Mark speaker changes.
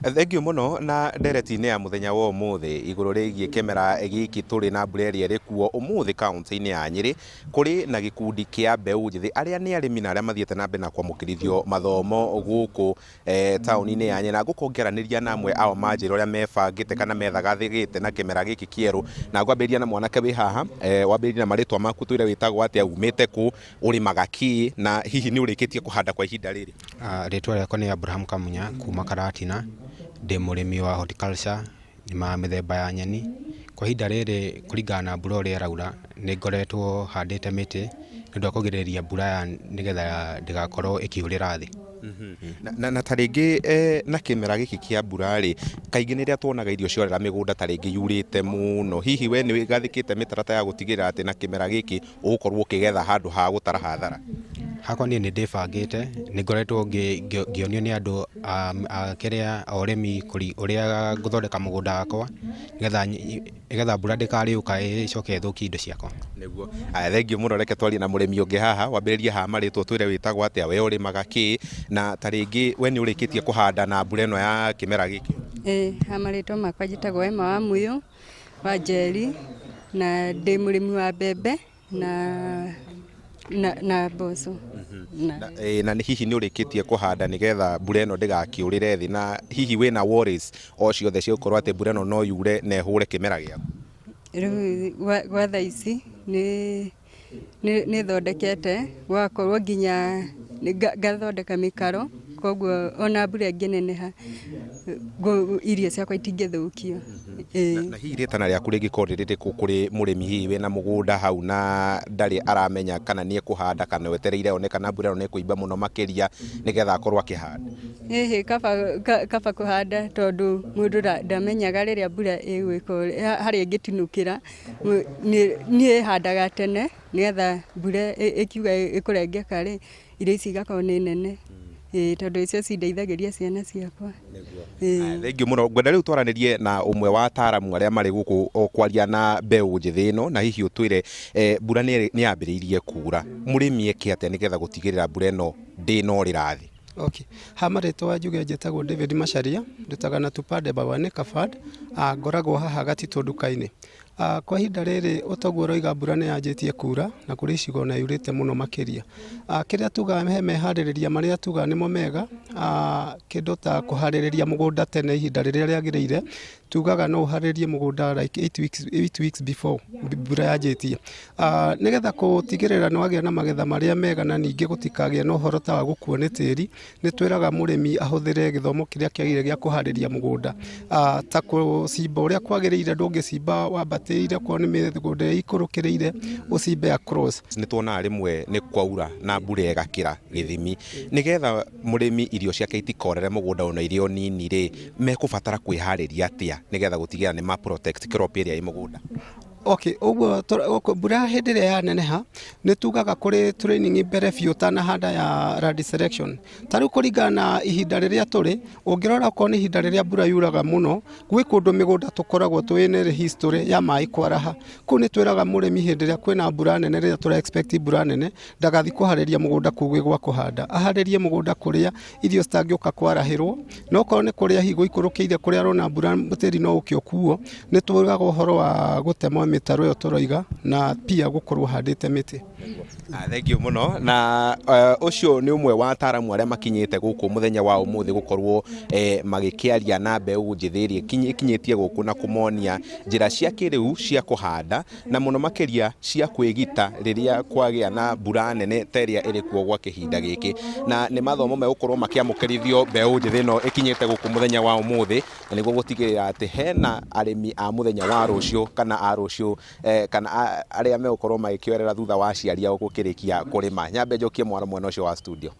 Speaker 1: Thengiũ mũno na ndereti-inĩ ya mũthenya wa ũmũthĩ igũrũ rĩgiĩ kĩmera gĩkĩ tũrĩ na mbura ĩrĩa ĩrĩ kuo ũmũthĩ kaũntĩ-inĩ ya Nyĩrĩ, kũrĩ na gĩkundi kĩa mbeũ njĩthĩ arĩa nĩ arĩmi na arĩa mathiĩte na mbere na kwamũkĩrithio mathomo gũkũ taũni-inĩ ya Nyĩrĩ. Na ngũkorwo ngĩaranĩria na amwe ao manjĩre ũrĩa mebangĩte kana methagathĩgĩte na kĩmera gĩkĩ kĩerũ. Na ngwambĩrĩria na mwanake wĩ haha, wambĩrĩrie na marĩtwa maku ũtwĩre wĩtagwo atĩa, umĩte kũ, ũrĩmaga kĩ, na hihi nĩ ũrĩkĩtie kũhanda kwa ihinda rĩrĩ?
Speaker 2: Rĩtwa rĩakwa nĩ Abraham Kamunya kuma Karatina, ndĩ mũrĩmi wa horticulture, nĩmaga mĩthemba ya nyeni. Kwa ihinda rĩrĩ kũringana na mbura ũrĩa ĩraura, nĩ ngoretwo handĩte mĩtĩ nĩ ũndũ wa kũgirĩrĩria mbura nĩgetha ndĩgakorwo ĩkiurĩra thĩ.
Speaker 1: Na ta rĩngĩ na kĩmera gĩkĩ kĩa mbura rĩ, kaingĩ nĩ rĩrĩa tuonaga irio ciorĩra mĩgũnda ta rĩngĩ yurĩte mũno, hihi we nĩ wĩgathĩkĩte mĩtaratara ya gũtigĩrĩra atĩ na kĩmera gĩkĩ ũgũkorwo ũkĩgetha handũ ha gũtara hathara?
Speaker 2: Hakwa niĩ nĩ ndĩbangĩte, nĩ ngoretwo ngĩonio nĩ andũ a kĩrĩa a ũrĩmi ũrĩa ngũthondeka mũgũnda wakwa nĩgetha mbura ndĩkarĩũka ĩcoke ĩthũkie indo ciakwa.
Speaker 1: Nĩguo. Aya, thengiũ mũno. Reke twarie na mũrĩmi ũngĩ haha. Wambĩrĩrie haha marĩtwa, ũtwĩre wĩtagwo atĩa, we ũrĩmaga kĩ, na ta rĩngĩ we nĩ ũrĩkĩtie kũhanda na mbura ĩno ya kĩmera gĩkĩ?
Speaker 3: Ĩĩ, ha marĩtwa makwa njĩtagwo Emma Wamũyũ wa Njeri, na ndĩ mũrĩmi wa mbembe na mboco.
Speaker 1: Na, na hihi nĩ ũrĩkĩtie kũhanda nĩgetha mbura ĩno ndĩgakĩũrĩre thĩ, na hihi wĩna worries o ciothe cia gũkorwo atĩ mbura ĩno no yure na ĩhũre kĩmera gĩaku?
Speaker 3: Rĩu gwa thaa ici nĩ thondekete gwakorwo nginya ngathondeka mĩkaro, koguo ona mbura ĩngĩneneha irio ciakwa itingĩthũkio.
Speaker 1: Ĩĩ. Na hihi rĩtana rĩaku rĩngĩkorwo rĩ rĩrĩkũ kũrĩ mũrĩmi hihi wĩna mũgũnda hau na ndarĩ aramenya kana nĩ ekũhanda kana etereire one kana mbura ĩno nĩ ĩkũimba mũno makĩria nĩgetha akorwo akĩhanda?
Speaker 3: Ĩhĩ, kaba kũhanda tondũ mũndũ ndamenyaga rĩrĩa mbura ĩgwĩka harĩa ĩngĩtinũkĩra. Niĩ handaga tene nĩgetha mbura ĩkiuga ĩkũrengeka rĩ, irio ici igakorwo nĩ nene. Ĩĩ, tondũ icio cindeithagĩria ciana ciakwa.
Speaker 1: Ĩĩ. Thengiũ mũno. Ngwenda rĩu twaranĩrie na ũmwe wa ataaramu arĩa marĩ gũkũ o kwaria na mbeũ njĩthĩ ĩno, na hihi ũtwĩre mbura nĩ yambĩrĩirie kura, mũrĩmi eke atĩa nĩgetha gũtigĩrĩra mbura ĩno ndĩnorĩra thĩ?
Speaker 4: Okay. Ha marĩtwa njuge njĩtagwo David Macharia, ndutaga na Tupande Bawanika Fund, ngoragwo haha Gatitũ nduka-inĩ. Kwa ihinda rĩrĩ ũtoguo ũroiga mbura nĩ yanjĩtie kura na kũrĩ icigo ona yurĩte mũno makĩria. Kĩrĩa tugaga he meharĩrĩria marĩa tugaga nĩmo mega, kĩndũ ta kũharĩrĩria mũgũnda tene ihinda rĩrĩa rĩagĩrĩire, tugaga no ũharĩrĩrie mũgũnda like 8 weeks before mbura yanjĩtie. Nĩgetha gũtigĩrĩra nĩ wagĩa na magetha marĩa mega na ningĩ gũtikagĩe na ũhoro ta wa gũkuo nĩ tĩri, nĩ twĩraga mũrĩmi ahũthĩre gĩthomo kĩrĩa kĩagĩrĩire gĩa kũharĩria mũgũnda. Ta gũcimba ũrĩa kwagĩrĩire, ndũngĩcimba wambatĩrĩire okorwo nĩ mĩgũnda ĩrĩa ĩikũrũkĩrĩire, ũcimbe across.
Speaker 1: Nĩ tuonaga rĩmwe nĩ kwaura na mbura ĩgakĩra gĩthimi, nĩgetha mũrĩmi irio ciake itikorere mũgũnda ona irĩ o nini rĩ, mekũbatara kwĩharĩria atĩa nĩgetha gũtigĩrĩra nĩ ma protect crop ĩrĩa ĩ mũgũnda?
Speaker 4: Okay, ũguo mbura hĩndĩ ĩrĩa yaneneha nĩ tugaga kũrĩ training mbere biũ ũtanahanda ya land selection. Ta rĩu kũringana na ihinda rĩrĩa tũrĩ, ũngĩrora okorwo nĩ ihinda rĩrĩa mbura yuraga mũno, gwĩ kũndũ mĩgũnda tũkoragwo tũĩ nĩ history ya maĩ kwaraha. Kũu nĩ twĩraga mũrĩmi hĩndĩ ĩrĩa kwĩna mbura nene, rĩrĩa tũra expect mbura nene, ndagathiĩ kũharĩria mũgũnda kũu gwĩ gwa kũhanda. Aharĩrie mũgũnda kũrĩa irio citangĩũka kwarahĩrwo, na okorwo nĩ kũrĩa hihi gũikũrũkĩire kũrĩa arona mbura tĩri no ũke ũkuo, nĩ tugaga ũhoro wa gũtema mĩtaro ĩyo tũroiga na pia gũkorwo handĩte mĩtĩ.
Speaker 1: Thengiũ mũno. Na ũcio nĩ ũmwe wa ataaramu arĩa makinyĩte gũkũ mũthenya wa ũmũthĩ gũkorwo magĩkĩaria na mbeũ njĩthĩ ĩrĩa ĩkinyĩtie gũkũ na kũmonia njĩra cia kĩrĩu cia kũhanda na mũno makĩria cia kwĩgita rĩrĩa kwagĩa na mbura nene ta ĩrĩa ĩrĩ kuo gwa kĩhinda gĩkĩ. Na nĩ mathomo megũkorwo makĩamũkĩrithio mbeũ njĩthĩ ĩno ĩkinyĩte gũkũ mũthenya wa ũmũthĩ, na nĩguo gũtigĩrĩra atĩ hena arĩmi a mũthenya wa rũciũ kana a rũciũ kana arĩa megũkorwo magĩkĩoerera thutha wa aciari ao gũkĩrĩkia kũrĩma. Nyambe njokie mwaro mwena ũcio wa studio.